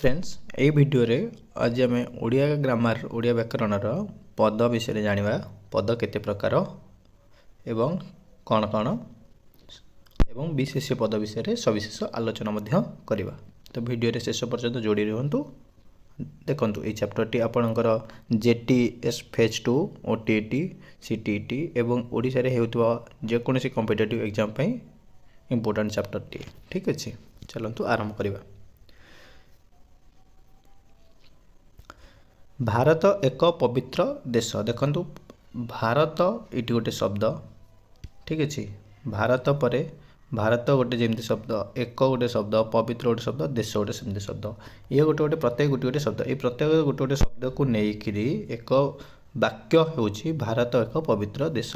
Friends, ଏଇ ଭିଡ଼ିଓରେ ଆଜି ଆମେ ଓଡ଼ିଆ ଗ୍ରାମାର, ଓଡ଼ିଆ ବ୍ୟାକରଣର ପଦ ବିଷୟରେ ଜାଣିବା। ପଦ କେତେ ପ୍ରକାର ଏବଂ କ'ଣ କ'ଣ ଏବଂ ବିଶେଷ୍ୟ ପଦ ବିଷୟରେ ସବିଶେଷ ଆଲୋଚନା ମଧ୍ୟ କରିବା। ତ ଭିଡ଼ିଓରେ ଶେଷ ପର୍ଯ୍ୟନ୍ତ ଯୋଡ଼ି ରୁହନ୍ତୁ। ଦେଖନ୍ତୁ, ଏଇ ଚାପ୍ଟରଟି ଆପଣଙ୍କର ଜେଟିଏସ୍ ଫେଜ୍ 2, ଓଟିଇଟି, ସିଟିଇଟି ଏବଂ ଓଡ଼ିଶାରେ ହେଉଥିବା ଯେକୌଣସି କମ୍ପିଟେଟିଭ୍ ଏକ୍ଜାମ୍ ପାଇଁ ଇମ୍ପୋର୍ଟାଣ୍ଟ ଚାପ୍ଟରଟିଏ। ଠିକ୍ ଅଛି, ଚାଲନ୍ତୁ ଆରମ୍ଭ କରିବା। ଭାରତ ଏକ ପବିତ୍ର ଦେଶ। ଦେଖନ୍ତୁ, ଭାରତ ଏଇଠି ଗୋଟେ ଶବ୍ଦ, ଠିକ୍ ଅଛି। ଭାରତ ପରେ ଭାରତ ଗୋଟେ ଯେମିତି ଶବ୍ଦ, ଏକ ଗୋଟେ ଶବ୍ଦ, ପବିତ୍ର ଗୋଟେ ଶବ୍ଦ, ଦେଶ ଗୋଟେ ସେମିତି ଶବ୍ଦ। ଇଏ ଗୋଟେ ଗୋଟେ ପ୍ରତ୍ୟେକ ଗୋଟେ ଗୋଟେ ଶବ୍ଦ। ଏଇ ପ୍ରତ୍ୟେକ ଗୋଟେ ଗୋଟେ ଶବ୍ଦକୁ ନେଇକିରି ଏକ ବାକ୍ୟ ହେଉଛି ଭାରତ ଏକ ପବିତ୍ର ଦେଶ।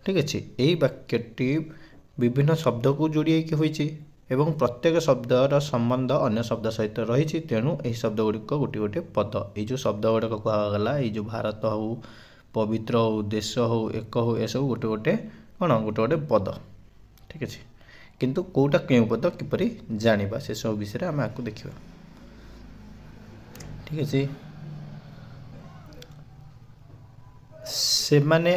ଠିକ୍ ଅଛି, ଏଇ ବାକ୍ୟଟି ବିଭିନ୍ନ ଶବ୍ଦକୁ ଯୋଡ଼ି ହେଇକି ହୋଇଛି ଏବଂ ପ୍ରତ୍ୟେକ ଶବ୍ଦର ସମ୍ବନ୍ଧ ଅନ୍ୟ ଶବ୍ଦ ସହିତ ରହିଛି। ତେଣୁ ଏହି ଶବ୍ଦ ଗୁଡ଼ିକ ଗୋଟିଏ ଗୋଟିଏ ପଦ। ଏଇ ଯେଉଁ ଶବ୍ଦ ଗୁଡ଼ିକ କୁହାଗଲା, ଏଇ ଯେଉଁ ଭାରତ ହେଉ, ପବିତ୍ର ହେଉ, ଦେଶ ହେଉ, ଏକ ହେଉ, ଏସବୁ ଗୋଟେ ଗୋଟେ କ'ଣ ଗୋଟେ ଗୋଟେ ପଦ। ଠିକ୍ ଅଛି, କିନ୍ତୁ କେଉଁଟା କେଉଁ ପଦ କିପରି ଜାଣିବା ସେସବୁ ବିଷୟରେ ଆମେ ଆଗକୁ ଦେଖିବା। ଠିକ୍ ଅଛି, ସେମାନେ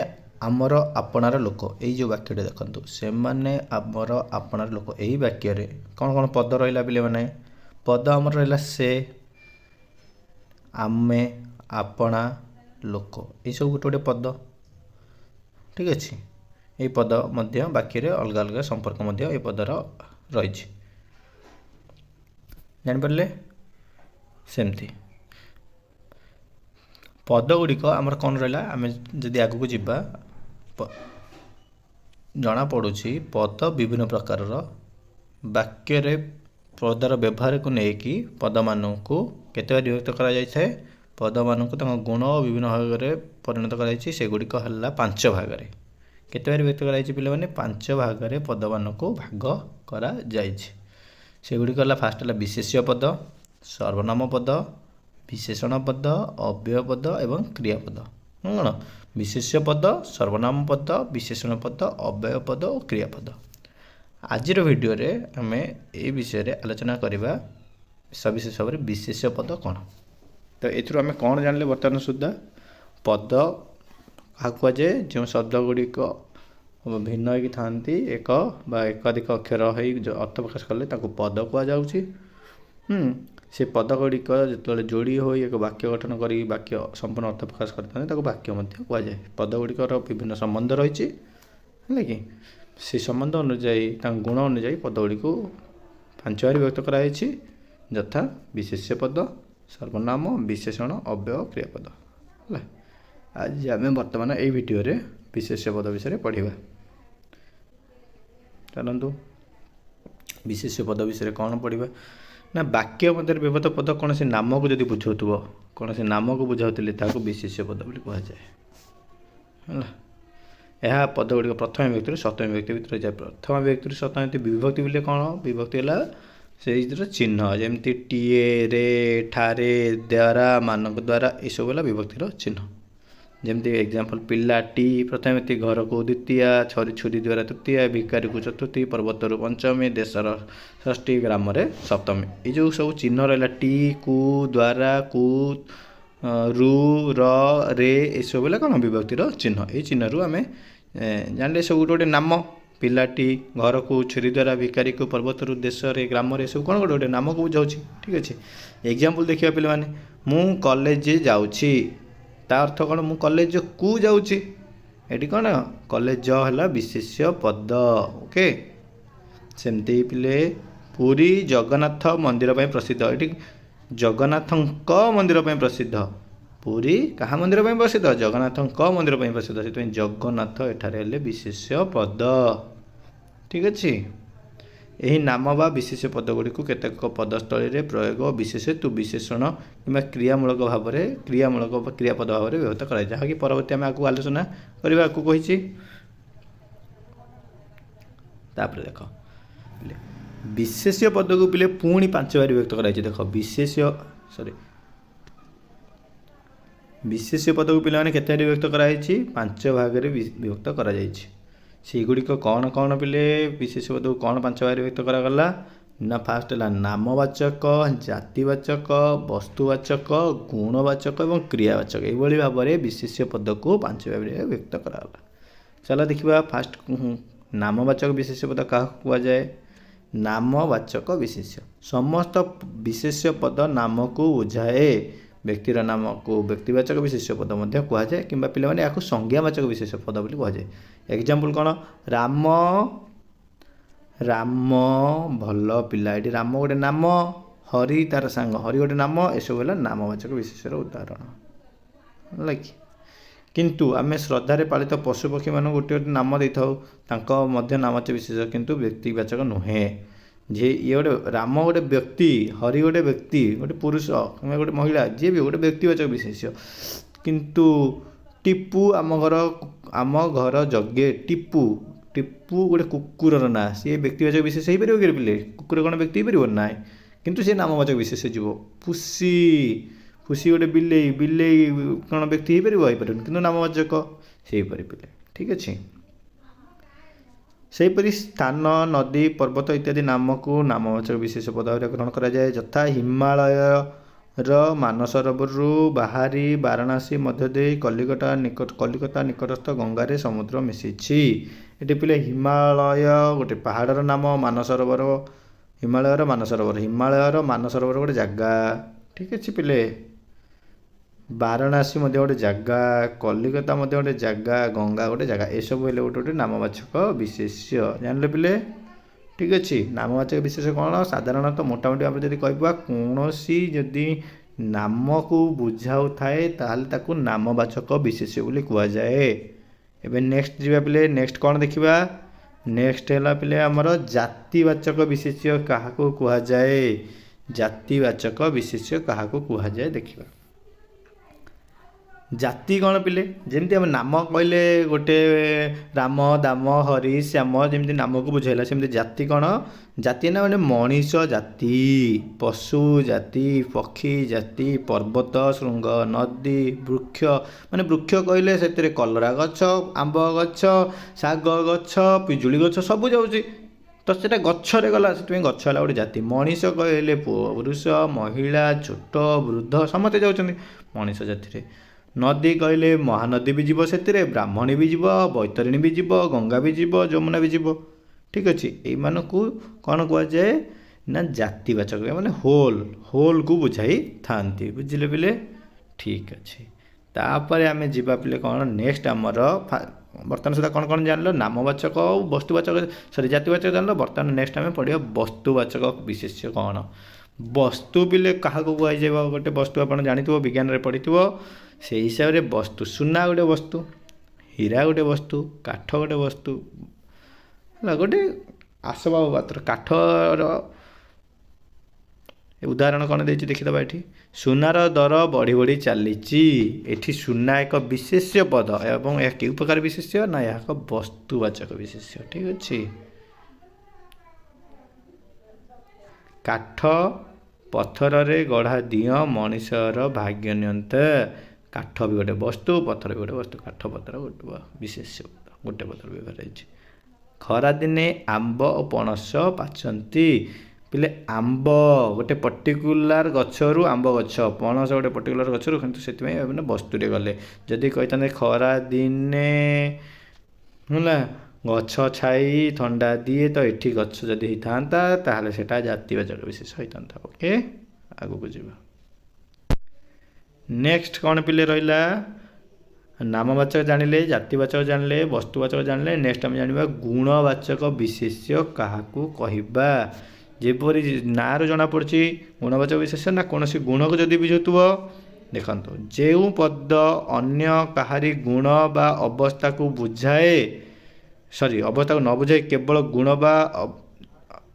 ଆମର ଆପଣାର ଲୋକ। ଏଇ ଯେଉଁ ବାକ୍ୟଟି ଦେଖନ୍ତୁ, ସେମାନେ ଆମର ଆପଣାର ଲୋକ। ଏହି ବାକ୍ୟରେ କ'ଣ କ'ଣ ପଦ ରହିଲା ପିଲାମାନେ? ପଦ ଆମର ରହିଲା ସେ, ଆମେ, ଆପଣା, ଲୋକ, ଏଇସବୁ ଗୋଟେ ଗୋଟେ ପଦ। ଠିକ୍ ଅଛି, ଏଇ ପଦ ମଧ୍ୟ ବାକ୍ୟରେ ଅଲଗା ଅଲଗା ସମ୍ପର୍କ ମଧ୍ୟ ଏ ପଦର ରହିଛି। ଜାଣିପାରିଲେ? ସେମିତି ପଦ ଗୁଡ଼ିକ ଆମର କ'ଣ ରହିଲା, ଆମେ ଯଦି ଆଗକୁ ଯିବା ଜଣାପଡ଼ୁଛି ପଦ ବିଭିନ୍ନ ପ୍ରକାରର। ବାକ୍ୟରେ ପଦର ବ୍ୟବହାରକୁ ନେଇକି ପଦମାନଙ୍କୁ କେତେ ଭାଗରେ ବିଭକ୍ତ କରାଯାଇଥାଏ? ପଦମାନଙ୍କୁ ତାଙ୍କ ଗୁଣ ଓ ବିଭିନ୍ନ ଭାଗରେ ପରିଣତ କରାଯାଇଛି। ସେଗୁଡ଼ିକ ହେଲା 5 ଭାଗରେ। କେତେ ଭାଗରେ ବିଭକ୍ତ କରାଯାଇଛି ପିଲାମାନେ? 5 ଭାଗରେ ପଦମାନଙ୍କୁ ଭାଗ କରାଯାଇଛି। ସେଗୁଡ଼ିକ ହେଲା, ଫାଷ୍ଟ ହେଲା ବିଶେଷ୍ୟ ପଦ, ସର୍ବନାମ ପଦ, ବିଶେଷଣ ପଦ, ଅବ୍ୟୟ ପଦ ଏବଂ କ୍ରିୟାପଦ। କ'ଣ? ବିଶେଷ୍ୟ ପଦ, ସର୍ବନାମ ପଦ, ବିଶେଷଣ ପଦ, ଅବ୍ୟୟ ପଦ ଓ କ୍ରିୟାପଦ। ଆଜିର ଭିଡ଼ିଓରେ ଆମେ ଏଇ ବିଷୟରେ ଆଲୋଚନା କରିବା ସବିଶେଷ ଭାବରେ ବିଶେଷ୍ୟ ପଦ କ'ଣ। ତ ଏଥିରୁ ଆମେ କ'ଣ ଜାଣିଲେ ବର୍ତ୍ତମାନ ସୁଦ୍ଧା? ପଦ କାହାକୁ କୁହାଯାଏ? ଯେଉଁ ଶବ୍ଦ ଗୁଡ଼ିକ ଭିନ୍ନ ହେଇକି ଥାନ୍ତି, ଏକ ବା ଏକାଧିକ ଅକ୍ଷର ହେଇ ଅର୍ଥ ପ୍ରକାଶ କଲେ ତାକୁ ପଦ କୁହାଯାଉଛି। ସେ ପଦ ଗୁଡ଼ିକ ଯେତେବେଳେ ଯୋଡ଼ି ହୋଇ ଏକ ବାକ୍ୟ ଗଠନ କରି ବାକ୍ୟ ସମ୍ପୂର୍ଣ୍ଣ ଅର୍ଥ ପ୍ରକାଶ କରିଥାନ୍ତି, ତାକୁ ବାକ୍ୟ ମଧ୍ୟ କୁହାଯାଏ। ପଦ ଗୁଡ଼ିକର ବିଭିନ୍ନ ସମ୍ବନ୍ଧ ରହିଛି, ହେଲା କି? ସେ ସମ୍ବନ୍ଧ ଅନୁଯାୟୀ, ତାଙ୍କ ଗୁଣ ଅନୁଯାୟୀ ପଦ ଗୁଡ଼ିକୁ 5 ଭାଗରେ ବିଭକ୍ତ କରାଯାଇଛି, ଯଥା ବିଶେଷ୍ୟ ପଦ, ସର୍ବନାମ, ବିଶେଷଣ, ଅବ୍ୟୟ, କ୍ରିୟାପଦ। ହେଲା, ଆଜି ଆମେ ବର୍ତ୍ତମାନ ଏଇ ଭିଡ଼ିଓରେ ବିଶେଷ୍ୟ ପଦ ବିଷୟରେ ପଢ଼ିବା। ଚାଲନ୍ତୁ, ବିଶେଷ୍ୟ ପଦ ବିଷୟରେ କ'ଣ ପଢ଼ିବା ନା, ବାକ୍ୟ ମଧ୍ୟରେ ବ୍ୟବହୃତ ପଦ କୌଣସି ନାମକୁ ଯଦି ବୁଝାଉଥିବ, କୌଣସି ନାମକୁ ବୁଝାଉଥିଲେ ତାହାକୁ ବିଶେଷ୍ୟ ପଦ ବୋଲି କୁହାଯାଏ। ହେଲା, ଏହା ପଦ ଗୁଡ଼ିକ ପ୍ରଥମ ବିଭକ୍ତିରୁ ସପ୍ତମୀ ବିଭକ୍ତି ଭିତରେ ଯାଏ। ପ୍ରଥମ ବିଭକ୍ତିରୁ ସପ୍ତମୀ ବିଭକ୍ତି ବୋଲେ କ'ଣ? ବିଭକ୍ତି ହେଲା ସେଇଥିର ଚିହ୍ନ, ଯେମିତି ଟିଏ, ରେ, ଠାରେ, ଦ୍ୱାରା, ମାନଙ୍କ ଦ୍ୱାରା, ଏସବୁ ହେଲା ବିଭକ୍ତିର ଚିହ୍ନ। ଯେମିତି ଏକ୍ଜାମ୍ପଲ୍, ପିଲାଟି ପ୍ରଥମେ ବ୍ୟକ୍ତି, ଘରକୁ ଦ୍ୱିତୀୟା, ଛରି ଛୁରୀ ଦ୍ୱାରା ତୃତୀୟା, ଭିକାରୀକୁ ଚତୁର୍ଥୀ, ପର୍ବତରୁ ପଞ୍ଚମୀ, ଦେଶର ଷଷ୍ଠୀ, ଗ୍ରାମରେ ସପ୍ତମୀ। ଏଇ ଯେଉଁ ସବୁ ଚିହ୍ନ ରହିଲା ଟି, କୁ, ଦ୍ୱାରା, କୁ, ରୁ, ର, ରେ, ଏସବୁ ହେଲା କ'ଣ? ବିଭକ୍ତିର ଚିହ୍ନ। ଏଇ ଚିହ୍ନରୁ ଆମେ ଜାଣିଲେ ସବୁ ଗୋଟେ ଗୋଟେ ନାମ। ପିଲାଟି, ଘରକୁ, ଛୁରୀ ଦ୍ୱାରା, ଭିକାରୀକୁ, ପର୍ବତରୁ, ଦେଶରେ, ଗ୍ରାମରେ, ଏସବୁ କ'ଣ ଗୋଟେ ଗୋଟେ ନାମକୁ ବୁଝାଉଛି। ଠିକ୍ ଅଛି, ଏକ୍ଜାମ୍ପଲ୍ ଦେଖିବା ପିଲାମାନେ। ମୁଁ କଲେଜ ଯାଉଛି, ତା ଅର୍ଥ କ'ଣ? ମୁଁ କଲେଜକୁ ଯାଉଛି। ଏଠି କ'ଣ? କଲେଜ ହେଲା ବିଶେଷ୍ୟ ପଦ। ଓକେ, ସେମିତି ପିଲେ, ପୁରୀ ଜଗନ୍ନାଥ ମନ୍ଦିର ପାଇଁ ପ୍ରସିଦ୍ଧ। ଏଠି ଜଗନ୍ନାଥଙ୍କ ମନ୍ଦିର ପାଇଁ ପ୍ରସିଦ୍ଧ। ପୁରୀ କାହା ମନ୍ଦିର ପାଇଁ ପ୍ରସିଦ୍ଧ? ଜଗନ୍ନାଥଙ୍କ ମନ୍ଦିର ପାଇଁ ପ୍ରସିଦ୍ଧ। ସେଥିପାଇଁ ଜଗନ୍ନାଥ ଏଠାରେ ହେଲେ ବିଶେଷ୍ୟ ପଦ। ଠିକ୍ ଅଛି, ଏହି ନାମ ବା ବିଶେଷ୍ୟ ପଦ ଗୁଡ଼ିକୁ କେତେକ ପଦସ୍ଥଳୀରେ ପ୍ରୟୋଗ ବିଶେଷ ହେତୁ ବିଶେଷଣ କିମ୍ବା କ୍ରିୟାମୂଳକ ଭାବରେ, କ୍ରିୟାମୂଳକ ବା କ୍ରିୟାପଦ ଭାବରେ ବ୍ୟବହୃତ କରାଯାଏ, ଯାହାକି ପରବର୍ତ୍ତୀ ଆମେ ଆଗକୁ ଆଲୋଚନା କରିବାକୁ କହିଛି। ତାପରେ ଦେଖ, ବିଶେଷ୍ୟ ପଦକୁ ପିଲେ ପୁଣି 5 ଭାଗରେ ବିଭକ୍ତ କରାଯାଇଛି। ଦେଖ, ବିଶେଷ୍ୟ ପଦକୁ ପିଲାମାନେ କେତେ ଭାଗରେ ବିଭକ୍ତ କରାଯାଇଛି? 5 ଭାଗରେ ବିଭକ୍ତ କରାଯାଇଛି। ସେଗୁଡ଼ିକ କ'ଣ କ'ଣ ପିଲେ? ବିଶେଷ୍ୟ ପଦକୁ କ'ଣ 5 ଭାଗରେ ବିଭକ୍ତ କରାଗଲା? ନା ଫାଷ୍ଟ ହେଲା ନାମବାଚକ, ଜାତିବାଚକ, ବସ୍ତୁବାଚକ, ଗୁଣବାଚକ ଏବଂ କ୍ରିୟାବାଚକ। ଏଇଭଳି ଭାବରେ ବିଶେଷ୍ୟ ପଦକୁ 5 ଭାଗରେ ବିଭକ୍ତ କରାଗଲା। ଚାଲ ଦେଖିବା ଫାଷ୍ଟ ନାମବାଚକ ବିଶେଷ୍ୟ ପଦ କାହାକୁ କୁହାଯାଏ। ନାମବାଚକ ବିଶେଷ୍ୟ ସମସ୍ତ ବିଶେଷ୍ୟ ପଦ ନାମକୁ ବୁଝାଏ। ବ୍ୟକ୍ତିର ନାମକୁ ବ୍ୟକ୍ତିବାଚକ ବିଶେଷ୍ୟ ପଦ ମଧ୍ୟ କୁହାଯାଏ, କିମ୍ବା ପିଲାମାନେ ଏହାକୁ ସଂଜ୍ଞାବାଚକ ବିଶେଷ୍ୟ ପଦ ବୋଲି କୁହାଯାଏ। ଏକ୍ଜାମ୍ପଲ୍ କ'ଣ? ରାମ, ରାମ ଭଲ ପିଲା। ଏଠି ରାମ ଗୋଟେ ନାମ, ହରି ତାର ସାଙ୍ଗ, ହରି ଗୋଟେ ନାମ। ଏସବୁ ହେଲା ନାମବାଚକ ବିଶେଷ୍ୟର ଉଦାହରଣ, ହେଲା କି? କିନ୍ତୁ ଆମେ ଶ୍ରଦ୍ଧାରେ ପାଳିତ ପଶୁପକ୍ଷୀମାନଙ୍କୁ ଗୋଟିଏ ଗୋଟିଏ ନାମ ଦେଇଥାଉ, ତାଙ୍କ ମଧ୍ୟ ନାମବାଚକ ବିଶେଷ୍ୟ, କିନ୍ତୁ ବ୍ୟକ୍ତିବାଚକ ନୁହେଁ। ଯେ ଇଏ ଗୋଟେ ରାମ ଗୋଟେ ବ୍ୟକ୍ତି, ହରି ଗୋଟେ ବ୍ୟକ୍ତି, ଗୋଟେ ପୁରୁଷ କିମ୍ବା ଗୋଟେ ମହିଳା, ଯିଏ ବି ଗୋଟେ ବ୍ୟକ୍ତିବାଚକ ବିଶେଷ୍ୟ। କିନ୍ତୁ ଟିପୁ ଆମ ଘର ଜଗେ, ଟିପୁ, ଟିପୁ ଗୋଟେ କୁକୁରର ନାଁ, ସିଏ ବ୍ୟକ୍ତିବାଚକ ବିଶେଷ୍ୟ ହେଇପାରିବ କି ପିଲେ? କୁକୁର କ'ଣ ବ୍ୟକ୍ତି ହେଇପାରିବ? ନାହିଁ, କିନ୍ତୁ ସେ ନାମବାଚକ ବିଶେଷ୍ୟ ଯିବ। ପୁଷି, ପୁଷି ଗୋଟେ ବିଲେଇ, ବିଲେଇ କ'ଣ ବ୍ୟକ୍ତି ହେଇପାରିବ? ହେଇପାରିବନି, କିନ୍ତୁ ନାମବାଚକ ସେହିପରି ପିଲେ। ଠିକ୍ ଅଛି। ସେହିପରି ସ୍ଥାନ, ନଦୀ, ପର୍ବତ ଇତ୍ୟାଦି ନାମକୁ ନାମବାଚକ ବିଶେଷ୍ୟ ପଦ ଭାବରେ ଗ୍ରହଣ କରାଯାଏ। ଯଥା ହିମାଳୟର ମାନସରୋବରରୁ ବାହାରି ବାରାଣାସୀ ମଧ୍ୟ ଦେଇ କଲିକତା ନିକଟସ୍ଥ ଗଙ୍ଗାରେ ସମୁଦ୍ର ମିଶିଛି। ଏଠି ପିଲେ ହିମାଳୟ ଗୋଟେ ପାହାଡ଼ର ନାମ, ମାନସରୋବର, ହିମାଳୟର ମାନସରୋବର, ହିମାଳୟର ମାନସରୋବର ଗୋଟେ ଜାଗା। ଠିକ୍ ଅଛି ପିଲେ। ବାରାଣାସୀ ମଧ୍ୟ ଗୋଟେ ଜାଗା, କଲିକତା ମଧ୍ୟ ଗୋଟେ ଜାଗା, ଗଙ୍ଗା ଗୋଟେ ଜାଗା। ଏସବୁ ହେଲେ ଗୋଟେ ଗୋଟେ ନାମବାଚକ ବିଶେଷ୍ୟ। ଜାଣିଲେ ପିଲେ? ଠିକ୍ ଅଛି। ନାମବାଚକ ବିଶେଷ୍ୟ କ'ଣ? ସାଧାରଣତଃ ମୋଟାମୋଟି ଭାବରେ ଯଦି କହିବା, କୌଣସି ଯଦି ନାମକୁ ବୁଝାଉଥାଏ ତାହେଲେ ତାକୁ ନାମବାଚକ ବିଶେଷ୍ୟ ବୋଲି କୁହାଯାଏ। ଏବେ ନେକ୍ସଟ ଯିବା ପିଲେ। ନେକ୍ସଟ କ'ଣ ଦେଖିବା? ନେକ୍ସଟ ହେଲା ପିଲେ ଆମର ଜାତିବାଚକ ବିଶେଷ୍ୟ କାହାକୁ କୁହାଯାଏ। ଜାତିବାଚକ ବିଶେଷ୍ୟ କାହାକୁ କୁହାଯାଏ ଦେଖିବା। ଜାତି କ'ଣ ପିଲେ? ଯେମିତି ଆମେ ନାମ କହିଲେ ଗୋଟେ ରାମ, ଦାମ, ହରି, ଶ୍ୟାମ, ଯେମିତି ନାମକୁ ବୁଝାଇଲା, ସେମିତି ଜାତି କ'ଣ? ଜାତି ନା ମାନେ ମଣିଷ ଜାତି, ପଶୁ ଜାତି, ପକ୍ଷୀ ଜାତି, ପର୍ବତ, ଶୃଙ୍ଗ, ନଦୀ, ବୃକ୍ଷ। ମାନେ ବୃକ୍ଷ କହିଲେ ସେଥିରେ କଲରା ଗଛ, ଆମ୍ବ ଗଛ, ଶାଗ ଗଛ, ପିଜୁଳି ଗଛ ସବୁ ଯାଉଛି, ତ ସେଇଟା ଗଛରେ ଗଲା, ସେଥିପାଇଁ ଗଛ ହେଲା ଗୋଟେ ଜାତି। ମଣିଷ କହିଲେ ପୁରୁଷ, ମହିଳା, ଛୋଟ, ବୃଦ୍ଧ ସମସ୍ତେ ଯାଉଛନ୍ତି ମଣିଷ ଜାତିରେ। ନଦୀ କହିଲେ ମହାନଦୀ ବି ଯିବ ସେଥିରେ, ବ୍ରାହ୍ମଣୀ ବି ଯିବ, ବୈତରଣୀ ବି ଯିବ, ଗଙ୍ଗା ବି ଯିବ, ଯମୁନା ବି ଯିବ। ଠିକ୍ ଅଛି। ଏଇମାନଙ୍କୁ କ'ଣ କୁହାଯାଏ ନା ଜାତିବାଚକ, ମାନେ ହୋଲ୍, ହୋଲ୍କୁ ବୁଝାଇଥାନ୍ତି। ବୁଝିଲେ ପିଲେ? ଠିକ୍ ଅଛି। ତାପରେ ଆମେ ଯିବା ପିଲେ କ'ଣ ନେକ୍ସଟ ଆମର ବର୍ତ୍ତମାନ ସୁଦ୍ଧା କ'ଣ କ'ଣ ଜାଣିଲ? ନାମବାଚକ ଆଉ ବସ୍ତୁବାଚକ, ସରି ଜାତିବାଚକ ଜାଣିଲ। ବର୍ତ୍ତମାନ ନେକ୍ସଟ ଆମେ ପଢ଼ିବା ବସ୍ତୁବାଚକ ବିଶେଷ୍ୟ କ'ଣ। ବସ୍ତୁ ପିଲେ କାହାକୁ କୁହାଯିବ? ଗୋଟେ ବସ୍ତୁ ଆପଣ ଜାଣିଥିବ, ବିଜ୍ଞାନରେ ପଢ଼ିଥିବ। ସେଇ ହିସାବରେ ବସ୍ତୁ, ସୁନା ଗୋଟେ ବସ୍ତୁ, ହୀରା ଗୋଟେ ବସ୍ତୁ, କାଠ ଗୋଟେ ବସ୍ତୁ, ହେଲା ଗୋଟେ ଆସବାବପତ୍ର। କାଠର ଉଦାହରଣ କ'ଣ ଦେଇଛି ଦେଖିଦେବା ଏଠି। ସୁନାର ଦର ବଢ଼ି ବଢ଼ି ଚାଲିଛି। ଏଠି ସୁନା ଏକ ବିଶେଷ୍ୟ ପଦ ଏବଂ ଏହା କେଉଁ ପ୍ରକାର ବିଶେଷ୍ୟ ନା ଏହା ଏକ ବସ୍ତୁବାଚକ ବିଶେଷ୍ୟ। ଠିକ୍ ଅଛି। କାଠ ପଥରରେ ଗଢ଼ା ଦିଅଁ ମଣିଷର ଭାଗ୍ୟ ନିଅନ୍ତେ। କାଠ ବି ଗୋଟେ ବସ୍ତୁ, ପଥର ବି ଗୋଟେ ବସ୍ତୁ। କାଠ ପଥର ଗୋଟେ ବିଶେଷ୍ୟ ପଦ, ଗୋଟେ ପଥର ବ୍ୟବହାର ହେଇଛି। ଖରାଦିନେ ଆମ୍ବ ଓ ପଣସ ପାଚନ୍ତି। ପିଲେ ଆମ୍ବ ଗୋଟେ ପର୍ଟିକୁଲାର ଗଛରୁ, ଆମ୍ବ ଗଛ, ପଣସ ଗୋଟେ ପର୍ଟିକୁଲାର ଗଛରୁ, କିନ୍ତୁ ସେଥିପାଇଁ ମାନେ ବସ୍ତୁରେ ଗଲେ। ଯଦି କହିଥାନ୍ତେ ଖରାଦିନେ ହେଲା ଗଛ ଛାଇ ଥଣ୍ଡା ଦିଏ, ତ ଏଠି ଗଛ ଯଦି ହେଇଥାନ୍ତା ତାହେଲେ ସେଇଟା ଜାତିବାଚକ ବିଶେଷ ହେଇଥାନ୍ତା। ଓକେ, ଆଗକୁ ଯିବା। ନେକ୍ସଟ କ'ଣ ପିଲେ ରହିଲା? ନାମବାଚକ ଜାଣିଲେ, ଜାତିବାଚକ ଜାଣିଲେ, ବସ୍ତୁବାଚକ ଜାଣିଲେ। ନେକ୍ସଟ ଆମେ ଜାଣିବା ଗୁଣବାଚକ ବିଶେଷ୍ୟ କାହାକୁ କହିବା। ଯେପରି ନାଁରୁ ଜଣାପଡ଼ୁଛି ଗୁଣବାଚକ ବିଶେଷ୍ୟ ନା କୌଣସି ଗୁଣକୁ ଯଦି ବୁଝୁଥିବ। ଦେଖନ୍ତୁ, ଯେଉଁ ପଦ ଅନ୍ୟ କାହାରି ଗୁଣ ବା ଅବସ୍ଥାକୁ ବୁଝାଏ, ସରି ଅବସ୍ଥାକୁ ନ ବୁଝାଇ କେବଳ ଗୁଣ ବା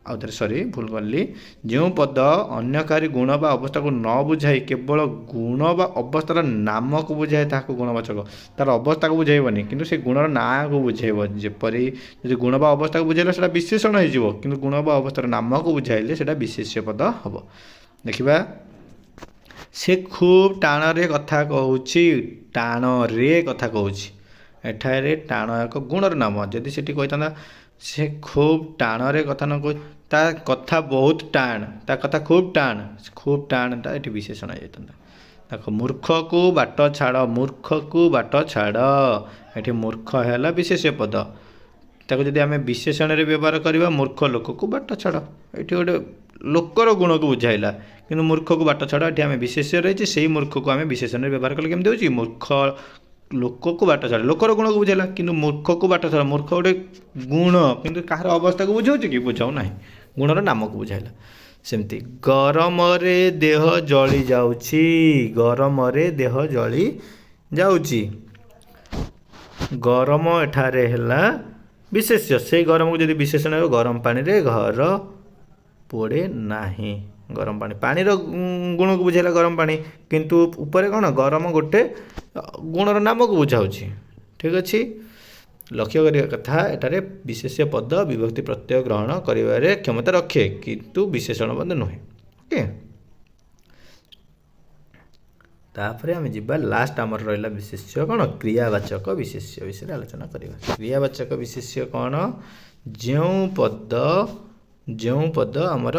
ଆଉ ଥରେ ସରି ଭୁଲ କଲି, ଯେଉଁ ପଦ ଅନ୍ୟ କାହାରି ଗୁଣ ବା ଅବସ୍ଥାକୁ ନ ବୁଝାଇ କେବଳ ଗୁଣ ବା ଅବସ୍ଥାର ନାମକୁ ବୁଝାଏ ତାହାକୁ ଗୁଣବାଚକ। ତାର ଅବସ୍ଥାକୁ ବୁଝାଇବନି, କିନ୍ତୁ ସେ ଗୁଣର ନାଁକୁ ବୁଝାଇବ। ଯେପରି ଯଦି ଗୁଣ ବା ଅବସ୍ଥାକୁ ବୁଝାଇଲେ ସେଇଟା ବିଶେଷଣ ହେଇଯିବ, କିନ୍ତୁ ଗୁଣ ବା ଅବସ୍ଥାର ନାମକୁ ବୁଝାଇଲେ ସେଇଟା ବିଶେଷ୍ୟ ପଦ ହେବ। ଦେଖିବା, ସେ ଖୁବ୍ ଟାଣରେ କଥା କହୁଛି। ଟାଣରେ କଥା କହୁଛି, ଏଠାରେ ଟାଣ ଏକ ଗୁଣର ନାମ। ଯଦି ସେଠି କହିଥାନ୍ତା ସେ ଖୁବ୍ ଟାଣରେ କଥା ନ କହୁ, ତା କଥା ବହୁତ ଟାଣ, ତା କଥା ଖୁବ୍ ଟାଣ। ଖୁବ୍ ଟାଣଟା ଏଠି ବିଶେଷଣ ହେଇଯାଇଥାନ୍ତା। ଦେଖ, ମୂର୍ଖକୁ ବାଟ ଛାଡ଼, ମୂର୍ଖକୁ ବାଟ ଛାଡ଼। ଏଠି ମୂର୍ଖ ହେଲା ବିଶେଷ୍ୟ ପଦ। ତାକୁ ଯଦି ଆମେ ବିଶେଷଣରେ ବ୍ୟବହାର କରିବା, ମୂର୍ଖ ଲୋକକୁ ବାଟ ଛାଡ଼, ଏଠି ଗୋଟେ ଲୋକର ଗୁଣକୁ ବୁଝାଇଲା। କିନ୍ତୁ ମୂର୍ଖକୁ ବାଟ ଛାଡ଼, ଏଠି ଆମେ ବିଶେଷ୍ୟ ରହିଛି। ସେଇ ମୂର୍ଖକୁ ଆମେ ବିଶେଷଣରେ ବ୍ୟବହାର କଲେ କେମିତି ହେଉଛି? ମୂର୍ଖ ଲୋକକୁ ବାଟ ଛାଡ଼, ଲୋକର ଗୁଣକୁ ବୁଝାଇଲା। କିନ୍ତୁ ମୂର୍ଖକୁ ବାଟ ଛାଡ଼, ମୂର୍ଖ ଗୋଟେ ଗୁଣ, କିନ୍ତୁ କାହାର ଅବସ୍ଥାକୁ ବୁଝାଉଛି କି? ବୁଝାଉ ନାହିଁ, ଗୁଣର ନାମକୁ ବୁଝାଇଲା। ସେମିତି ଗରମରେ ଦେହ ଜଳି ଯାଉଛି, ଗରମରେ ଦେହ ଜଳି ଯାଉଛି। ଗରମ ଏଠାରେ ହେଲା ବିଶେଷ୍ୟ। ସେଇ ଗରମକୁ ଯଦି ବିଶେଷଣ ହେବ, ଗରମ ପାଣିରେ ଘର ପୋଡ଼େ ନାହିଁ। ଗରମ ପାଣି ପାଣିର ଗୁଣକୁ ବୁଝାଇଲା ଗରମ ପାଣି, କିନ୍ତୁ ଉପରେ କ'ଣ ଗରମ ଗୋଟେ ଗୁଣର ନାମକୁ ବୁଝାଉଛି। ଠିକ୍ ଅଛି। ଲକ୍ଷ୍ୟ କରିବା କଥା, ଏଠାରେ ବିଶେଷ୍ୟ ପଦ ବିଭକ୍ତି ପ୍ରତ୍ୟୟ ଗ୍ରହଣ କରିବାରେ କ୍ଷମତା ରଖେ, କିନ୍ତୁ ବିଶେଷଣ ପଦ ନୁହେଁ। ଓକେ, ତାପରେ ଆମେ ଯିବା। ଲାଷ୍ଟ ଆମର ରହିଲା ବିଶେଷ୍ୟ କ'ଣ? କ୍ରିୟାବାଚକ ବିଶେଷ୍ୟ ବିଷୟରେ ଆଲୋଚନା କରିବା। କ୍ରିୟାବାଚକ ବିଶେଷ୍ୟ କ'ଣ? ଯେଉଁ ପଦ ଆମର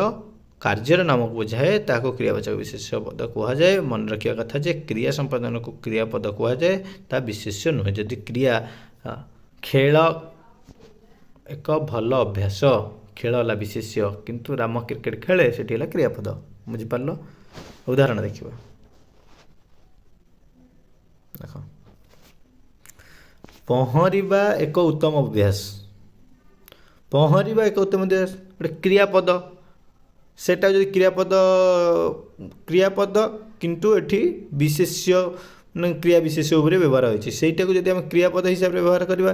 କାର୍ଯ୍ୟର ନାମକୁ ବୁଝାଏ, ତାହାକୁ କ୍ରିୟାବାଚକ ବିଶେଷ୍ୟ ପଦ କୁହାଯାଏ। ମନେ ରଖିବା କଥା ଯେ କ୍ରିୟା ସମ୍ପାଦନକୁ କ୍ରିୟାପଦ କୁହାଯାଏ, ତା ବିଶେଷ୍ୟ ନୁହେଁ। ଯଦି କ୍ରିୟା, ଖେଳ ଏକ ଭଲ ଅଭ୍ୟାସ, ଖେଳ ହେଲା ବିଶେଷ୍ୟ, କିନ୍ତୁ ରାମ କ୍ରିକେଟ ଖେଳେ, ସେଠି ହେଲା କ୍ରିୟାପଦ। ବୁଝିପାରିଲ? ଉଦାହରଣ ଦେଖିବା। ଦେଖ, ପହଁରିବା ଏକ ଉତ୍ତମ ଅଭ୍ୟାସ। ପହଁରିବା ଏକ ଉତ୍ତମ ଅଭ୍ୟାସ ଗୋଟେ କ୍ରିୟାପଦ। ସେଟା ଯଦି କ୍ରିୟାପଦ, କିନ୍ତୁ ଏଠି ବିଶେଷ୍ୟ, ମାନେ କ୍ରିୟା ବିଶେଷ୍ୟ ଉପରେ ବ୍ୟବହାର ହୋଇଛି। ସେଇଟାକୁ ଯଦି ଆମେ କ୍ରିୟାପଦ ହିସାବରେ ବ୍ୟବହାର କରିବା,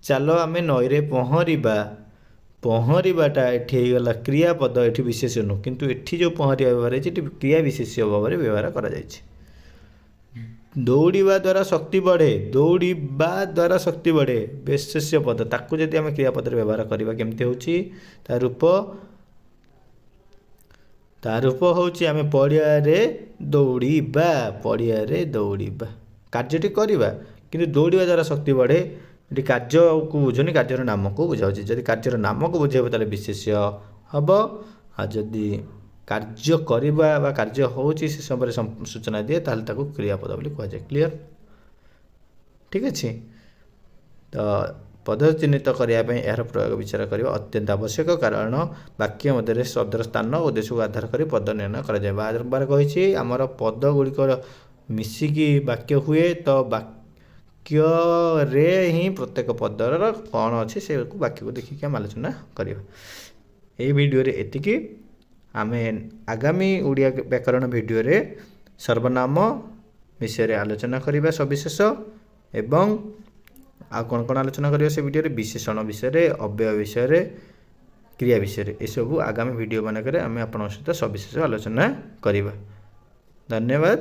ଚାଲ ଆମେ ନଈରେ ପହଁରିବା, ପହଁରିବାଟା ଏଠି ହେଇଗଲା କ୍ରିୟାପଦ, ଏଠି ବିଶେଷ୍ୟ ନୁହଁ। କିନ୍ତୁ ଏଠି ଯେଉଁ ପହଁରିବା ବ୍ୟବହାର ହେଇଛି, ଏଠି କ୍ରିୟା ବିଶେଷ୍ୟ ଭାବରେ ବ୍ୟବହାର କରାଯାଇଛି। ଦୌଡ଼ିବା ଦ୍ୱାରା ଶକ୍ତି ବଢ଼େ। ଦୌଡ଼ିବା ଦ୍ୱାରା ଶକ୍ତି ବଢ଼େ ବିଶେଷ୍ୟ ପଦ। ତାକୁ ଯଦି ଆମେ କ୍ରିୟାପଦରେ ବ୍ୟବହାର କରିବା, କେମିତି ହେଉଛି ତା ରୂପ? ତା ରୂପ ହେଉଛି ଆମେ ପଡ଼ିଆରେ ଦୌଡ଼ିବା। ପଡ଼ିଆରେ ଦୌଡ଼ିବା, କାର୍ଯ୍ୟଟି କରିବା। କିନ୍ତୁ ଦୌଡ଼ିବା ଦ୍ୱାରା ଶକ୍ତି ବଢ଼େ, ଏଠି କାର୍ଯ୍ୟକୁ ବୁଝୁନି, କାର୍ଯ୍ୟର ନାମକୁ ବୁଝାଉଛି। ଯଦି କାର୍ଯ୍ୟର ନାମକୁ ବୁଝେଇବ, ତାହେଲେ ବିଶେଷ୍ୟ ହେବ। ଆଉ ଯଦି କାର୍ଯ୍ୟ କରିବା ବା କାର୍ଯ୍ୟ ହେଉଛି ସେ ସମୟରେ ସୂଚନା ଦିଏ, ତାହେଲେ ତାକୁ କ୍ରିୟାପଦ ବୋଲି କୁହାଯାଏ। କ୍ଲିଅର? ଠିକ୍ ଅଛି। ତ ପଦ ଚିହ୍ନିତ କରିବା ପାଇଁ ଏହାର ପ୍ରୟୋଗ ବିଚାର କରିବା ଅତ୍ୟନ୍ତ ଆବଶ୍ୟକ, କାରଣ ବାକ୍ୟ ମଧ୍ୟରେ ଶବ୍ଦର ସ୍ଥାନ ଓ ଉଦ୍ଦେଶ୍ୟକୁ ଆଧାର କରି ପଦ ନିର୍ଣ୍ଣୟ କରାଯାଏ। ବାରମ୍ବାର କହିଛି, ଆମର ପଦ ଗୁଡ଼ିକର ମିଶିକି ବାକ୍ୟ ହୁଏ। ତ ବାକ୍ୟରେ ହିଁ ପ୍ରତ୍ୟେକ ପଦର କ'ଣ ଅଛି, ସେକୁ ବାକ୍ୟକୁ ଦେଖିକି ଆମେ ଆଲୋଚନା କରିବା। ଏଇ ଭିଡ଼ିଓରେ ଏତିକି। ଆମେ ଆଗାମୀ ଓଡ଼ିଆ ବ୍ୟାକରଣ ଭିଡ଼ିଓରେ ସର୍ବନାମ ବିଷୟରେ ଆଲୋଚନା କରିବା ସବିଶେଷ, ଏବଂ ଆଉ କ'ଣ କ'ଣ ଆଲୋଚନା କରିବା ସେ ଭିଡ଼ିଓରେ? ବିଶେଷଣ ବିଷୟରେ, ଅବ୍ୟୟ ବିଷୟରେ, କ୍ରିୟା ବିଷୟରେ, ଏସବୁ ଆଗାମୀ ଭିଡ଼ିଓ ମାନଙ୍କରେ ଆମେ ଆପଣଙ୍କ ସହିତ ସବିଶେଷ ଆଲୋଚନା କରିବା। ଧନ୍ୟବାଦ।